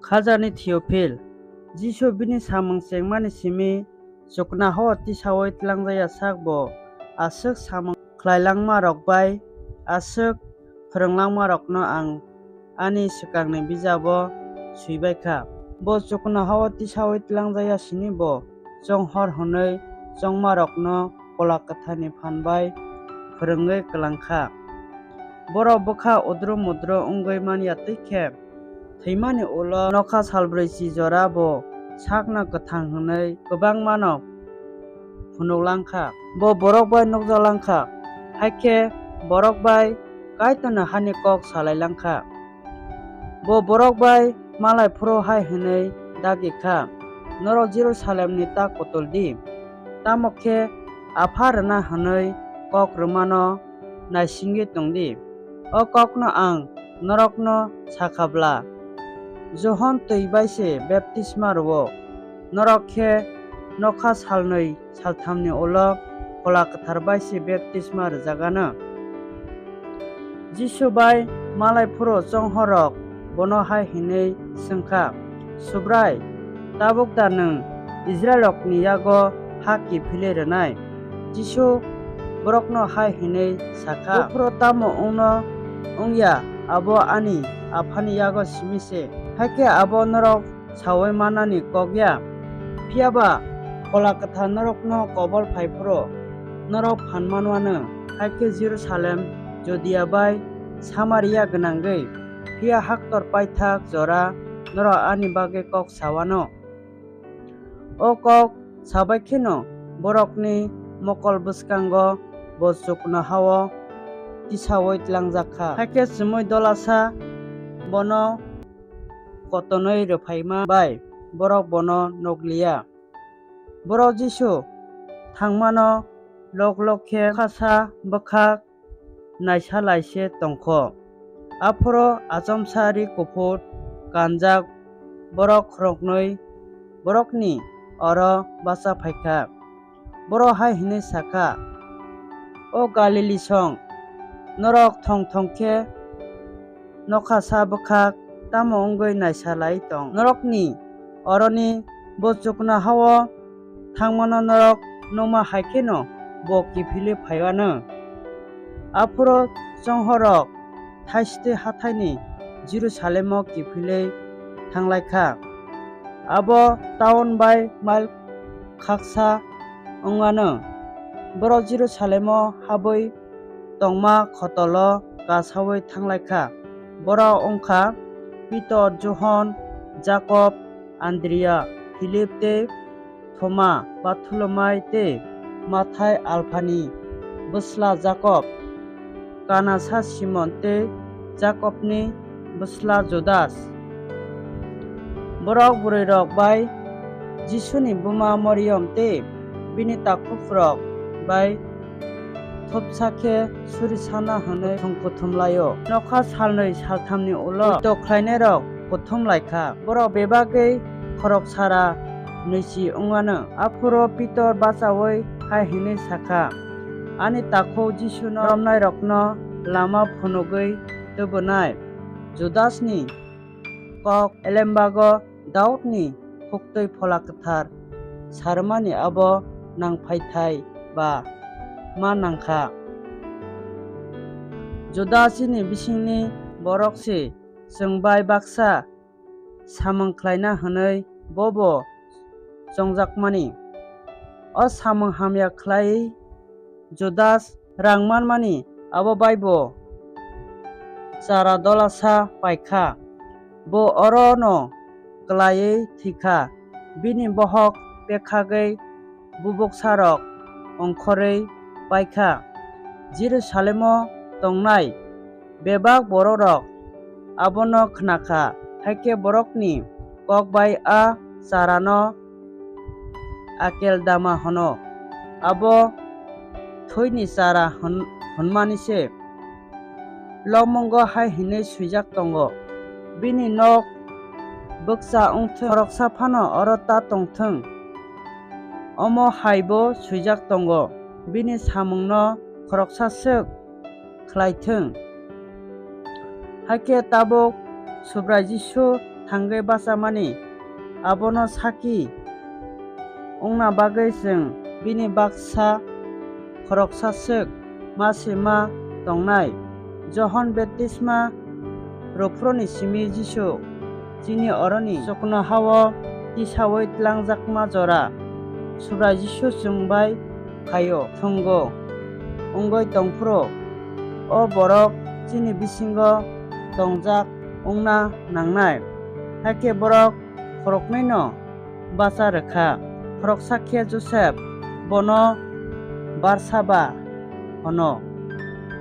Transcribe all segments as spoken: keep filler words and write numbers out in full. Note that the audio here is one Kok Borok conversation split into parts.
Khajani Theophil, Jisu bini samung chengmani simi chuknoha-o tisaui tlangjak ya sak bo aswk samung khlai langmarok bai aswk phrwng langmarokno ang ani swkangni bijabo swi bai kha. Bo chuknoha-o tisaui tlangjak ya sini bo chonghor hwnwi chongmarokno Phola Kwtharni phan bai phrwngwi klang kha. Borok bwkha udru mudru wngwi man ya twi khe, thwimani ulo nokha salbrwi chi jora bo sakno kwthang hwnwi kwbangmano phunuk lang kha. Bo borok bai nukjak lang kha, hakhe borok bai Kaitorni hani kok salai lang kha. Bo borok bai malai phuru hai hwnwi dagi kha, "Norok Jerusalemni ta kutul di, tamo khe Apha rwna hwnwi kok rwmano naisingwi tong di. O kokno ang norokno sa kha bla, Johon twi bai se baptisma rw-o, norok khe nokha salnwi salthamni ulo Phola Kwthar bai se baptisma rwjak anw." Jisu bai malai phuru chonghorrok bono hai hwnwi swng kha, "Subrai, tabuk da nwng Israilrokni yago ha kiphilwi rwnai?" Jisu borokno hai hwnwi sa kha, "Buphuru tamo wngno wng ya, abo ani Aphani yago simi se, hakhe abo norok saui mannani kok ya. Phiya ba Phola Kwthar norokno kobol phai phuru norok phan man anw, hakhe Jerusalem, Judia bai Samaria gwnangwi, phiya haktor paithak jora norok ani bagwi kok sa anw." O kok sa bai kheno borokni mokol bwskango bo chuknoha-o tisaui tlangjak kha. Hakhe chumui dolasa bono kotonwi rwphaima bai borok bono nuk liya. Borok Jisu thangmano lok lok khe khasa bwkhak naisa lai se tong kho. Aphuru achomsa ri kuphur kanjak borok khoroknwi borokni oro bacha phai kha. Borok hai hwnwi sa kha, "O Galili song, norok thong thong khe nokhasa bwkhak tamo wngwi naisa lai tong? Norokni oroni bo chuknoha-o thangmano norok nukma hai kheno bo kiphilwi phai anw." Aphuru chonghorrok thaistwi hathaini Jerusalemo kiphilwi thang lai kha. Abo taun bai mail khaksa wng anw. Borok Jerusalemo habwi tongma khotolo kasaui thang lai kha. Borok wng kha Pitor, Johon, Jakob, Andria, Philip tei Thoma, Batholomai tei Mathai, Alphani bwsla Jakob, Kanasa Simon tei Jakobni bwsla Judas. Borok bwrwirok bai Jisuni buma Mariam tei bini takhukrok bai thopsa khe suri sana hwnwi kuthum kuthum lai-o. Nokha salnwi salthamni ulo poito khlainairok kuthum lai kha. Borok bebagwi khorok sara nwichi wng anw. Aphuru Pitor bachaui hai hwnwi sa kha, "Ani takhuk Jisuno romnairokno lama phunugwi tubunai Judasni kok elembago Daudni khuktwi Phola Kwthar sa rwmani abo nang phai thai ba ma nang kha. Judas chini bisingni borok se chwng bai baksa samung khlaina hwnwi bobo chongjakmani. O samung hamya khlaiwi Judas rang manmani abo bai bo chara dolasa pai kha. Bo orono klaiwi thwi kha, bini bohok pekhagwi bubuksarok ongkhorwi pai kha. Jerusalemo tongnai bebak bororok abono khna kha, hakhe borokni kok bai a charano Akeldama hwno, abo thwini chara hwn-, hwnmani se. Lokmungo hai hwnwi swijak tongo, "Bini nok bwkcha wng thung, khoroksa phano oro ta tong thung." Omo haibo swijak tongo, "Bini samungno khoroksa swk khlai thung." Hakhe tabuk Subrai Jisu thangwi bachamani, abono sakki wngna bagwi chwng bini baksa khoroksa swk ma se ma tongnai. Johon baptisma rwphuruni simi Jisu chini oroni chuknoha-o tisaui tlangjakma jora Subrai Jisu chwng bai phaio thwngwi wngwi tongphuru, o borok chini bisingo tongjak wngna nangnai. Hakhe borok khoroknwino bacha rwkha. Khoroksa khe Josep, bono Barsaba hwno,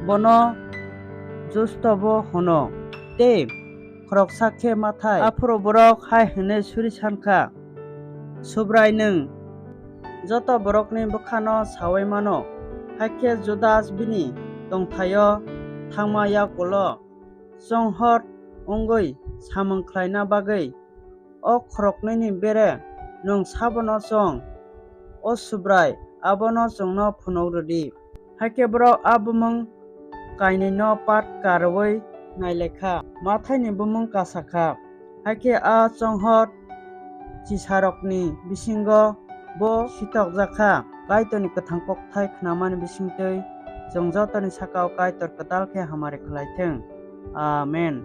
bono Justobo hwno, tei khoroksa khe Mathai. Aphuru borok hai hwnwi suri sankha, Subrai, nwng joto borokni bwkhano saui mano. Hakhe Judas bini tongthaio thangma yagulo chonghor wngwi samung khlaina bagwi, o khoroknwini bere nwng sabono chong, o Subrai, abono chwngno phunuk rw di. Hakhe borok a bumung kainwino pat karwi nai lai kha, Mathaini bumung kasa kha. Hakhe a chonghor chisarokni bisingo bo sitokjak kha. Kaitorni kwthang kokthai khnamani bisingtwi chwng jotoni saka-o Kaitor kwtal khe hamari khlai thung. Amen.